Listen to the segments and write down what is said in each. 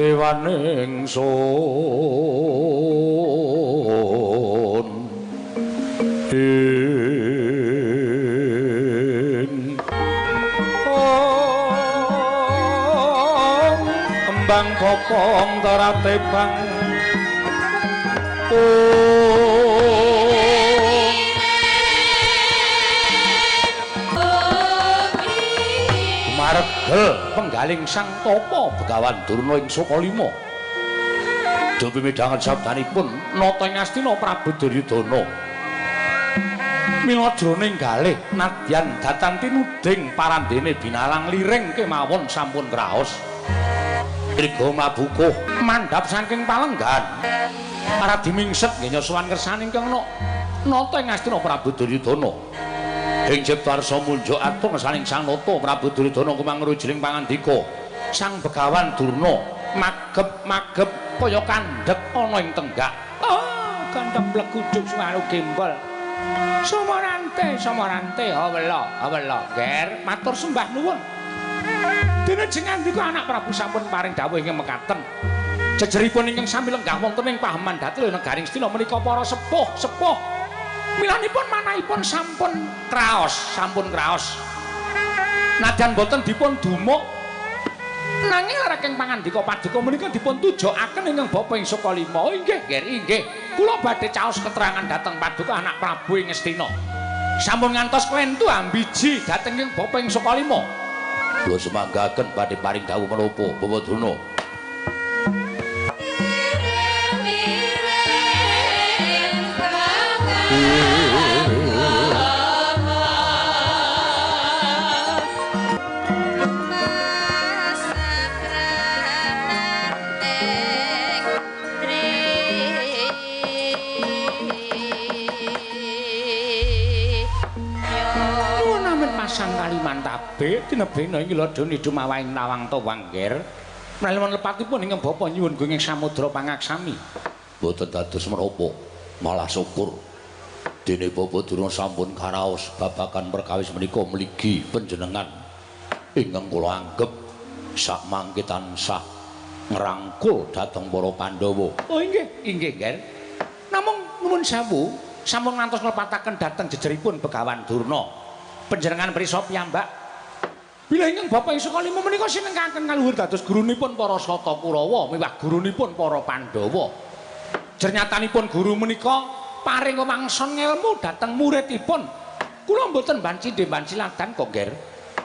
dewaning sun ing kembang kopong terate bang Maregel penggaling sang tapa Begawan Durna ing Sukalima. Dupi midhanget sabdanipun nata ing Astina Prabu Duryudana. Mila jroning galih nadyan datan tinuding parandene binalang liring kemawon sampun kraos. Riga mabukuh mandhap saking palenggan. Radi mingset nggih nyuwun kersane ingkang nata ing Astina Prabu Duryudana. Ing cipta arsa munjuk atur ngersaning Sang Nata Prabu Duryudana kumangrujiling pangandika. Sang Begawan Durna magep-magep kaya kandhek ana ing tenggak. Ah, kandhek bleguduk suwaru gembol. Sumarante, sumarante, awela, awela, ger, matur sembah nuwun. Dene jengandika anak Prabu sampun paring dawuh ingkang mekaten. Jejeripun ingkang sami lenggah wonten ing paheman dhateng negaring Astina menika para sepuh-sepuh. Milanipun manahipun sampun kraos, sampun kraos. Nadyan boten dipun dumuk nanging leraking pangandika paduka menika dipun tujokaken ingkang bapa ing Sukalima. Oh, inggih, nggih, inggih. Kula badhe caos keterangan dhateng paduka anak Prabu ing Astina. Sampun ngantos klentu ambiji dhateng ing bapa ing Sukalima. Kula sumanggaken badhe paring dawuh menapa Bapak Durna. Tinebena ing ladhane dumawahing lawang tawang ger. Menawi lepatipun ingkang bapa nyuwun gunging samudra pangaksami. Mboten dados menapa, malah syukur. Dene Bapak Durna sampun karaos babagan perkawis menika mligi panjenengan ingkang kula anggep sakmangke tansah ngrangkul dhateng para Pandhawa. Oh inggih, inggih ger. Namung nuwun sewu, sampun ngantos nglepataken dhateng jejeripun Begawan Durna. Panjenengan prisa piyambak. Bila ingkang bapa ing Sukalima menika sinengkaken kaluhur dados gurunipun para Sata Kurawa miwah gurunipun para Pandhawa. Jernyatanipun guru menika paring wangson ngelmu dhateng muridipun. Kula mboten banci banci ladan kok, Ger.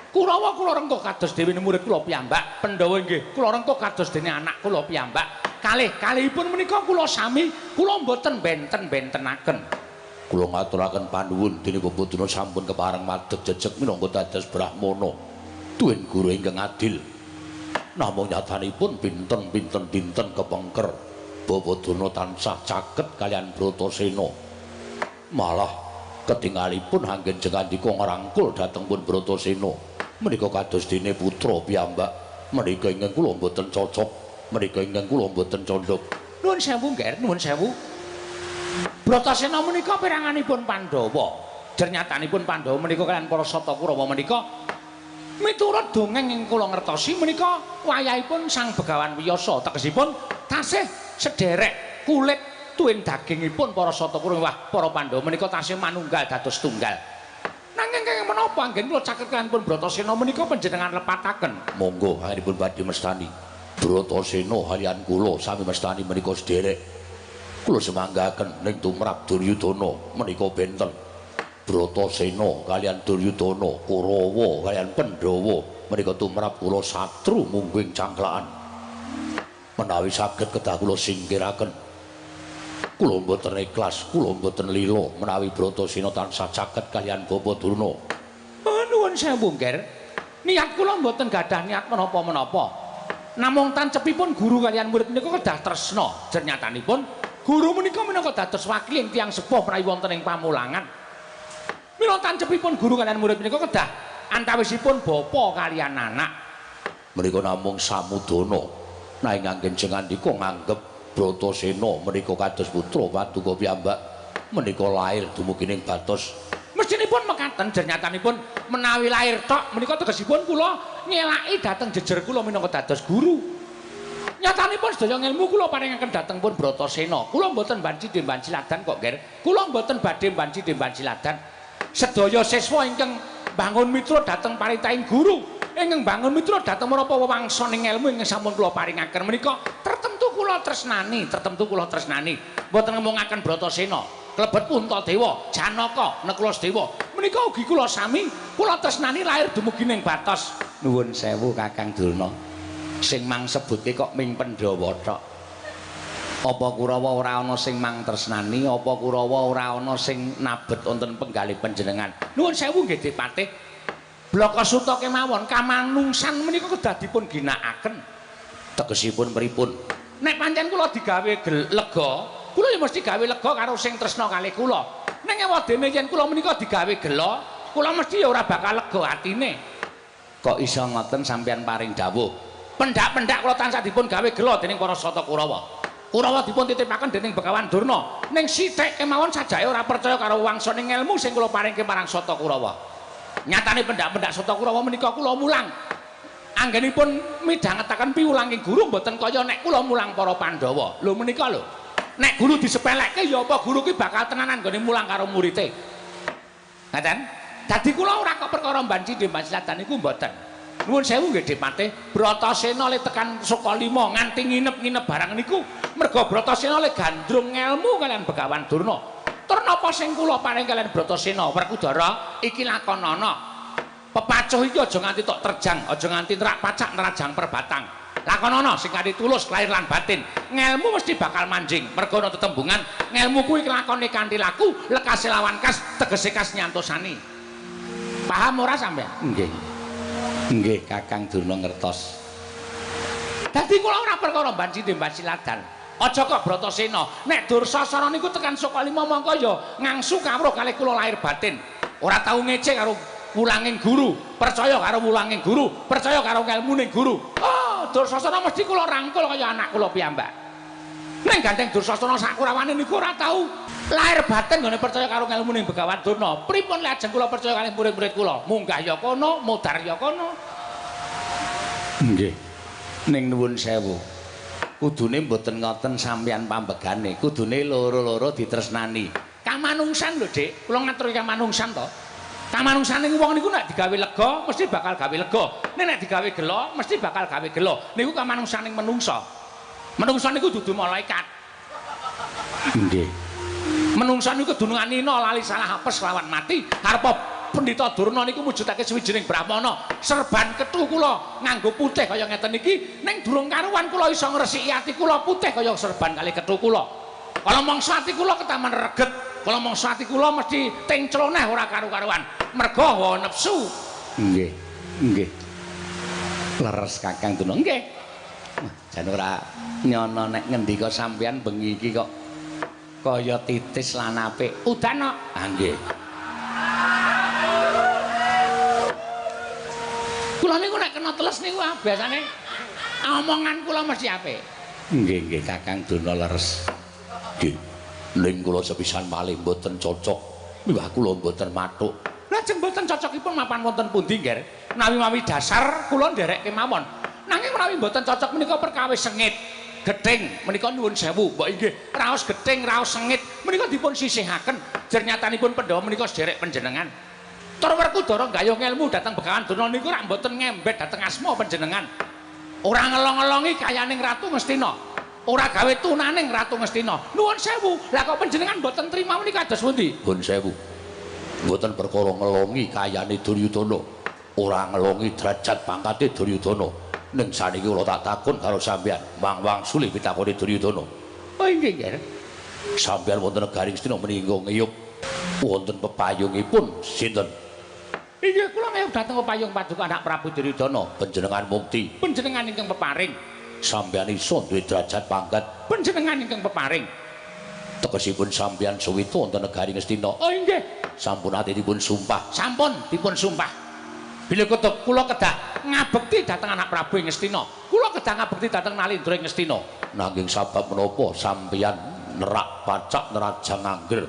Kurawa kula rengkuh kados dewe murid kula piyambak, Pandhawa inggih kula rengkuh kados dene anak kula piyambak. Kalih kalihipun menika kula sami, kula mboten benten-bentenaken. Kula ngaturaken panuwun dene Bapak Durna sampun kepareng madeg jejeg minangka dados brahmana. Tuwin guru ingkang adil. Namung nyatanipun pinten-pinten dinten kepengker Bapak Durna tansah caket kalian Bratasena. Malah ketingalipun anggen jengandika ngrangkul dhateng pun Bratasena. Menika kados dene putra piyambak. Menika ingkang kula mboten cocok, menika ingkang kula mboten condhok. Nuwun sewu, Nger, nuwun sewu. Bratasena menika peranganipun Pandhawa. Jernyatanipun Pandhawa menika kalian para Sata Kurawa menika miturut dongeng ing kula ngertosi menika wayahipun Sang Begawan Wiyasa, tegesipun tasih sederek kulit tuwin dagingipun para Sata Kurawa wah para Pandhawa menika tasih manunggal dados tunggal. Nanging kenging menapa anggen kula caket kaliyan pun Bratasena menika panjenengan lepataken. Monggo anggenipun badhe mestani. Bratasena kaliyan kula sami mestani menika sederek. Kula semanggaken ning tumrap Duryudana menika benten. Bratasena kaliyan Duryudana, Kurawa kaliyan Pandhawa menika tumrap kula satru mungguing cangklakan. Menawi saged kedah kula singkiraken. Kula mboten ikhlas, kula mboten lila menawi Bratasena tansah caket kaliyan Bapak Durna. Oh, nuwun sewu, Nger. Niat kula mboten gadah niat menapa-menapa. Namung tancepipun guru kaliyan murid menika kedah tresna. Jernyatanipun guru menika minangka dados wakiling tiyang sepuh menawi wonten ing pamulangan. Mila tancepipun guru kaliyan murid menika kedah antawisipun bapa kaliyan anak. Menika namung samudana. Nanging anggen jengandika nganggep Bratasena menika kados putra paduka piyambak menika lair dumugi ing batos. Mestinipun mekaten jernyatanipun menawi lair tok menika tegesipun kula nyelaki dhateng jejer kula minangka dados guru. Nyatanipun sedaya ngelmu kula paringaken dhateng pun Bratasena. Kula mboten banci dembanci ladan kok, Ger. Kula mboten badhe banci dembanci ladan. Sedaya siswa ingkang bangun mitra dhateng parintahing guru, ingkang bangun mitra dhateng menapa wewangsaning ngelmu ingkang sampun kula paringaken menika tertentu kula tresnani, tertentu kula tresnani. Mboten ngomongaken Bratasena, klebet Puntadewa, Janaka, Nakula Sadewa. Menika ugi kula sami, kula tresnani lahir dumugi ning batos. Nuwun sewu Kakang Durna. Sing mang sebutke kok ming Pandhawa tok. Apa Kurawa ora ana sing mang tresnani, apa Kurawa ora ana sing nabet wonten penggalih panjenengan. Nuwun sewu nggih Dipatih. Blaka Suta kemawon kamanungsan menika kedah dipun ginakaken. Tegesipun pripun? Nek pancen kula digawe lega, kula ya mesti gawe lega karo sing tresna kalih kula. Ning ewadene yen kula menika digawe gela, kula mesti ya ora bakal lega atine. Kok iso ngoten sampeyan paring dawuh? Pendak-pendak kula tansah dipun gawe gela dening para Sata Kurawa. Kurawa dipun titipaken dening Begawan Durna. Ning sithik kemawon sajake ora percaya karo wangsaning ngelmu sing kula paringke marang Sata Kurawa. Nyatane pendak-pendak Sata Kurawa menika kula mulang. Anggenipun midhangetaken piwulanging guru mboten kaya nek kula mulang para Pandhawa. Lho menika lho. Nek guru disepelekke ya apa guru ki bakal tenanan nggone mulang karo murite. Ngaten? Dadi kula ora kok perkara banci dembanci ladan niku mboten. Nuwun sewu nggih Dipatih, Bratasena le tekan Sukalima nganti nginep-nginep barang niku merga Bratasena le gandrung ngelmu kalian Begawan Durna. Tur napa sing kula paring kalian Bratasena, Werkudara iki lakonana. Pepacuh iki aja nganti tok terjang, aja nganti nerak pacak nerajang perbatang. Lakonana sing kanthi tulus lahir lan batin. Ngelmu mesti bakal manjing merga ana tetembungan ngelmu kuwi kelakone kanthi laku, lekase lawan kas, tegese kas nyantosani. Paham ora sampeyan? Nggih. Nggih Kakang Durna ngertos. Dadi kula ora perkara banci dembanci ladan. Aja kok Bratasena, nek Dursasana niku tekan Sukalima mongko ya ngangsu kawruh kalih kula lahir batin. Ora tau ngece karo wulanging guru, percaya karo wulanging guru, percaya karo ngelmuning guru. Oh, Dursasana mesti kula rangkul kaya anak kula piyambak. Ning gandeng Dursasana sakurawane niku ora tau lahir batin nggone percaya karo ngelmuning Begawan Durna. Pripun lajeng kula percaya kalih murid-murid kula? Munggah ya kono, modar ya kono. Nggih. Ning nuwun sewu. Kudune mboten ngoten sampeyan pambegane, kudune loro-loro ditresnani. Kamanungsan lho, Dik. Kula ngaturi kamanungsan to. Kamanungsane wong niku nek digawe lega mesti bakal gawe lega. Nek nek digawe gela mesti bakal gawe gela. Niku kamanungsaning menungsa. Menungsa niku dudu malaikat. Nggih. Menungsa niku dunungan nina lali salah apes lawan mati. Arepa Pendhita Durna niku mujudake sawijining brahmana. Serban kethu kula nganggo putih kaya ngeten iki, ning durung karuan kula iso ngresiki ati kula putih kaya serban kali kethu kula. Kala mangsa ati kula ketaman reget, kala mangsa ati kula mesti tencloneh ora karu-karuan. Merga hawa nepsu. Nggih. Nggih. Leres Kakang Durna. Nggih. Jan ora nyono nek ngendika sampeyan bengi iki kok kaya titis lan apik. Udan kok. Ah nggih. Kula niku nek kena teles niku biasane omongan kula mesti apik. Nggih nggih Kakang Durna leres. Nggih. Ning kula sepisan malih mboten cocok. Miwah kula mboten mathuk. Lajeng mboten cocokipun mapan wonten pundi, Ngger? Menawi-mawi dasar kula nderek kemawon. Nanging menawi mboten cocok menika perkawis sengit. Gething menika nuwun sewu, mbok inggih raos gething, raos sengit menika dipun sisihaken. Jernyatanipun Pandhawa menika sederek panjenengan. Tur Werkudara nggayuh ngelmu dhateng Begawan Durna niku rak mboten ngembet dhateng asma panjenengan. Ora ngelong-ngelongi kayaning Ratu Ngastina. Ora gawe tunaning Ratu Ngastina. Nuwun sewu, lah kok panjenengan mboten trima menika kados pundi? Nuwun sewu. Mboten perkara ngelongi kayane Duryudana. Ora ngelongi derajat pangkate Duryudana. Ning saniki kula tak takon karo sampeyan, wang-wangsuli pitakone Duryudana. Oh inggih, nggih. Sampeyan wonten negari Ngastina menika ngiyup wonten pepayungipun sinten? Inggih, kula ngiyup dhateng pepayung paduka anak Prabu Duryudana. Panjenengan mukti. Panjenengan ingkang peparing. Sampeyan iso duwe derajat pangkat. Panjenengan ingkang peparing. Tegesipun sampeyan suwita wonten negari Ngastina. Oh inggih. Sampun ate dipun sumpah. Sampun dipun sumpah. Bilih kutub kula kedah ngabekti dhateng anak Prabu ing Ngastina. Kula kedah ngabekti dhateng Nalindra ing Ngastina. Nanging sabab menapa sampeyan nerak pacak nerajang angger?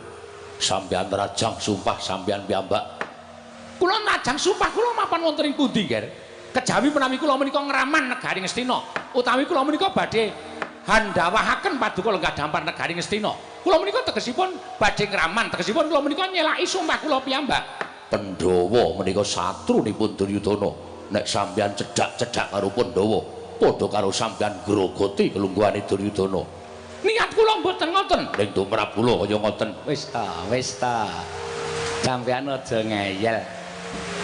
Sampeyan nerajang sumpah sampeyan piyambak. Kula nerajang sumpah kula mapan wonten ing pundi, Nger? Kejawi menawi kula menika ngraman negari Ngastina. Utawi kula menika badhe handhawahaken paduka lenggah dampar negari Ngastina. Kula menika tegesipun badhe ngraman, tegesipun kula menika nyelaki sumpah kula piyambak. Pandhawa menika satrunipun Duryudana. Nek sampeyan cedhak-cedhak karo Pandhawa, padha karo sampeyan grogoti kelungguhane Duryudana. Niat kula mboten ngoten. Ning tumrap kula kaya ngoten. Wis ta, wis ta. Sampeyan aja ngeyel.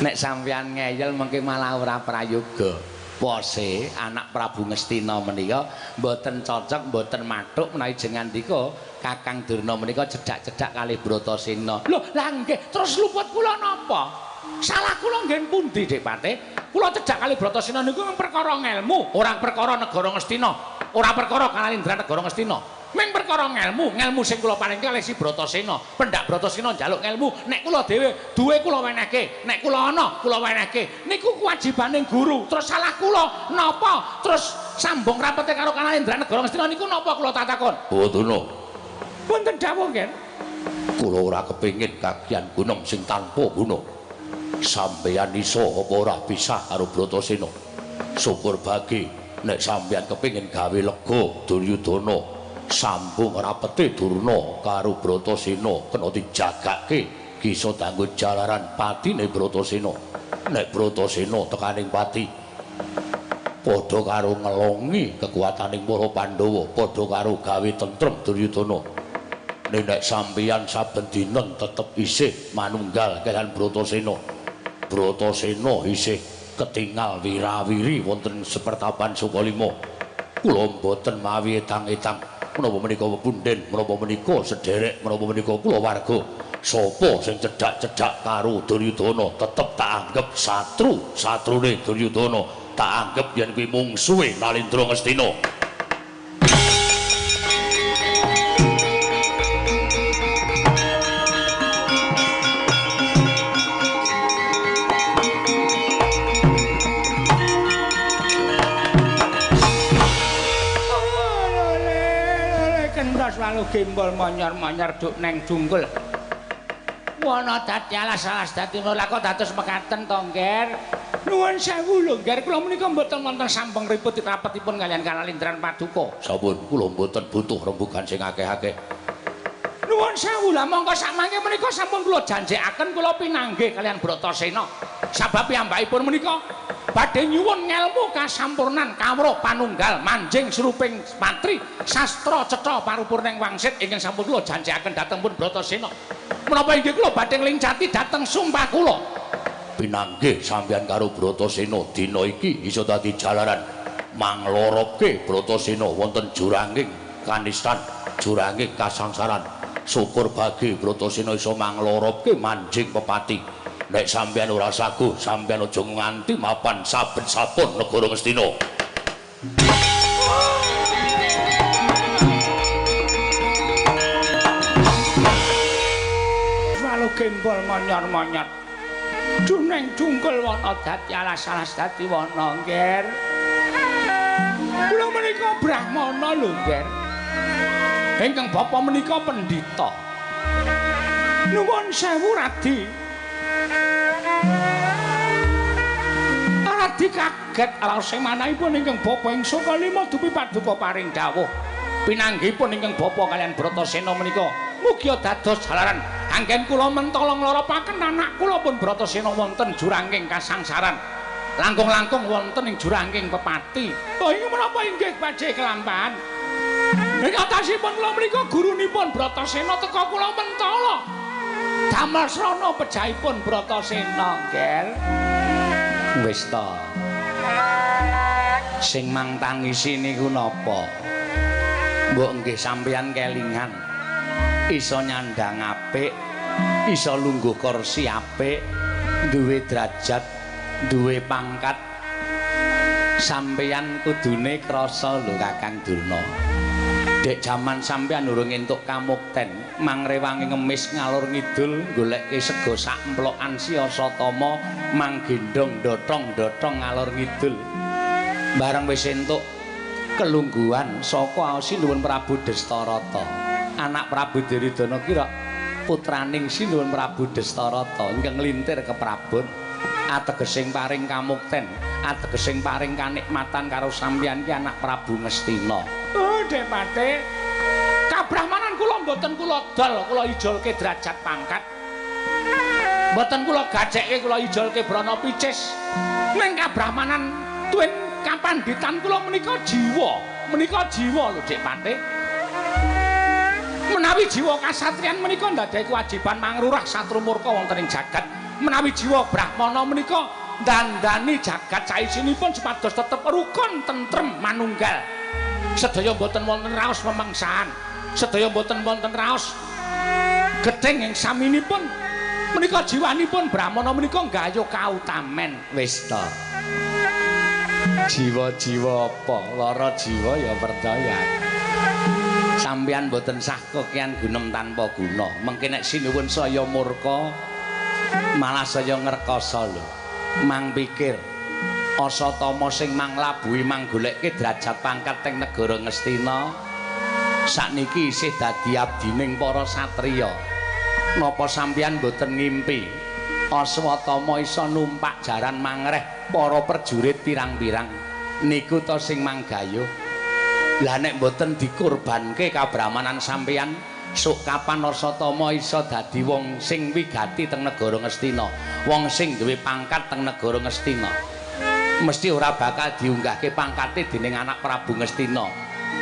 Nek sampeyan ngeyel mengke malah ora prayoga. Pose anak Prabu Ngastina menika mboten cocok, mboten mathuk menawi jenengan ndika Kakang Durna menika cedhak-cedhak kalih Bratasena. Lho, lah nggih, terus luput kula napa? Salah kula nggih pundi, Dik Patih? Kula cedhak kalih Bratasena niku mung perkara ngelmu, ora perkara negara Ngastina, ora perkara kalindran negara Ngastina. Ming perkara ngelmu, ngelmu sing kula paringke kalih si Bratasena. Pendak Bratasena njaluk ngelmu, nek kula dhewe duwe kula wenehke, nek kula ana kula wenehke. Niku kewajibane guru. Terus salah kula napa? Terus sambung rapete karo kalindran negara Ngastina niku napa kula tatakon? Bodono. Wonten dawuh nggih. Kula ora kepengin kagian gunung sing tanpa guna. Sampeyan iso apa ora pisah karo Bratasena. Syukur bagi nek sampeyan kepengin gawe lega Duryudana. Sambung rapete Durna karo Bratasena kena dijagake bisa danggo jalaran patine Bratasena. Nek Bratasena tekaning pati padha karo ngelongi kekuataning para Pandhawa, padha karo gawe tentrem Duryudana. Nek sampeyan saben dinten tetep isih manunggal kaliyan Bratasena, Bratasena isih ketingal wirawiri wonten sepertapan Sukalima. Kula mboten mawi etang-etang menapa menika pepunden, menapa menika sederek, menapa menika kulawarga. Sapa sing cedhak-cedhak karo Duryudana tetep tak anggep satru, satrune Duryudana tak anggep yen kuwi mungsuhe Nalendra Ngastina. Walu gembol monyor-monyor duk neng jungkul. Wana dadi alas-alas dadi ora kok dados mekaten to, Ngger. Nuwun sewu lho, Ngger, kula menika mboten wonten sambung ribut rapetipun kaliyan kalindran paduka. Sampun, kula mboten butuh rembugan sing akeh-akeh. Nuwun sewu lah mongko sakmangke menika sampun kula janjekaken kula pinanggih kaliyan Bratasena. Sabab piyambakipun menika badhe nyuwun ngelmu kasampurnan kawruh panunggal manjing sruping patri sastra cetha paripurning wangsit ingkang sampun kula janjekaken dhateng pun Bratasena. Menapa inggih kula badhe nglincati dhateng sumpah kula. Pinanggih sampeyan karo Bratasena dina iki iso dadi jalaran mangloropke Bratasena wonten juranging kanistan, juranging kasangsaran. Syukur bagi Bratasena iso mangloropke manjing pepati. Nek sampeyan ora saguh, sampeyan aja nganti mapan saben-sabun negara Ngastina. Walu gembol monyor-monyor. Duneng jungkul wana dadi alas-alas dadi wana, Ngger. Kula menika brahmana lho, Ngger. Ingkang bapa menika pendhita. Nuwun sewu Radi. Radi kaget alase manahipun ingkang bapa ing Sukalima dupi paduka paring dawuh. Pinanggihipun ingkang bapa kaliyan Bratasena menika mugia dados jalaran anggen kula mentala ngloropaken anak kula pun Bratasena wonten juranging kasangsaran. Langkung-langkung wonten ing juranging pepati. Oh inggih menapa inggih badhe kelampahan. Ing atasipun kula menika gurunipun Bratasena teka kula mentala. Damel srana pejahipun Bratasena, Ngger. Wis ta. Sing mang tangisi niku napa? Mbok nggih sampeyan kelingan. Iso nyandang apik, iso lungguh kursi apik, duwe derajat, duwe pangkat. Sampeyan kudune krasa lho Kakang Durna. Dek jaman sampeyan urung entuk kamukten, mangrewangi ngemis ngalor ngidul goleke sego sak emplokan Siasatama manggendhong dotong-dotong ngalor ngidul. Bareng wis entuk kelungguhan saka Sinuwun Prabu Destarata. Anak Prabu Duryudana kira putraning Sinuwun Prabu Destarata ingkang nglintir ke Prabon ategesing paring kamukten. Ateges sing paring kanikmatan karo sampeyan ki anak Prabu Ngastina. Oh, Depate. Kabrahmanan kula mboten kula dol, kula ijolke derajat pangkat. Mboten kula gajekke, kula ijolke brana picis. Ning kabrahmanan tuwin kapanditan kula menika jiwa, menika jiwa lho Dik Pate. Menawi jiwa kasatriyan menika ndadekake kewajiban mangrurah satru murka wonten ing jagat. Menawi jiwa brahmana menika dandani jagat saisinipun supados tetep rukun, tentrem, manunggal. Sedaya mboten wonten raos pemangsahan, sedaya mboten wonten raos gedheng ing saminipun. Menika jiwanipun brahmana menika nggayuh kautamen. Wis ta. Jiwa-jiwa apa? Lara jiwa ya percaya. Sampeyan mboten sah kokean gunem tanpa guna. Mengke nek sinuwun saya murka malah saya ngrekoso lho. Mang pikir Asatama sing manglabuhi manggolekke derajat pangkat teng negara Ngastina sakniki isih dadi abdining para satriya. Napa sampeyan mboten ngimpi Aswatama iso numpak jaran mangreh para prajurit pirang-pirang? Niku ta sing manggayuh. Lah nek mboten dikurbanke kabrahmanan sampeyan, sok kapan Asatama iso dadi wong sing wigati teng negara Ngastina, wong sing duwe pangkat teng negara Ngastina? Mesti ora bakal diunggahke pangkate dening anak Prabu Ngastina.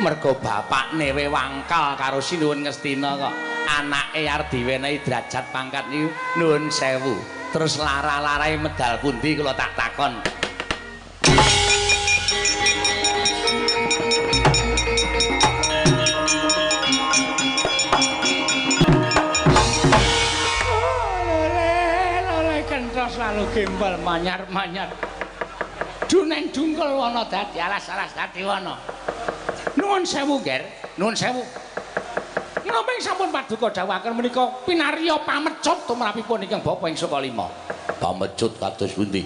Mergo bapakne wewangkal karo Sinuwun Ngastina kok anake arep diwenehi derajat pangkat niku nuwun sewu. Terus lara-larae medal pundi kula tak takon. Lole kentos lalu gembal manyar-manyar. Duneng dungkul wana dadi alas-alas dadi wana. Nuwun sewu, Ger. Nuwun sewu. Menapa ing sampun paduka dawuhaken menika pinarya pamecut tumrapipun ingkang bapa ing Sukalima. Pamecut kados pundi?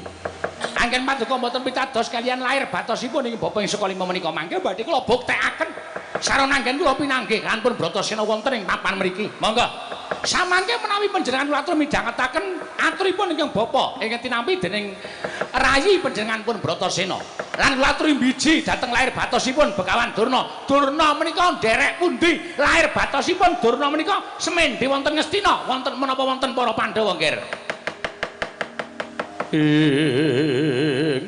Anggen paduka mboten pitados kaliyan lair batosipun ing bapa ing Sukalima menika mangke badhe kula buktekaken sarana anggen kula pinanggih kanpun Bratasena wonten ing papan mriki. Monggo. Samangke menawi panjenengan kula atur midhangetaken aturipun ingkang bapa ingkang tinampi dening rayi panjenenganipun Bratasena. Lan kula aturi mbiji dhateng lair batosipun Begawan Durna. Durna menika nderek pundi? Lair batosipun Durna menika semendhe wonten Ngastina, wonten menapa wonten para Pandhawa, Nger? Ing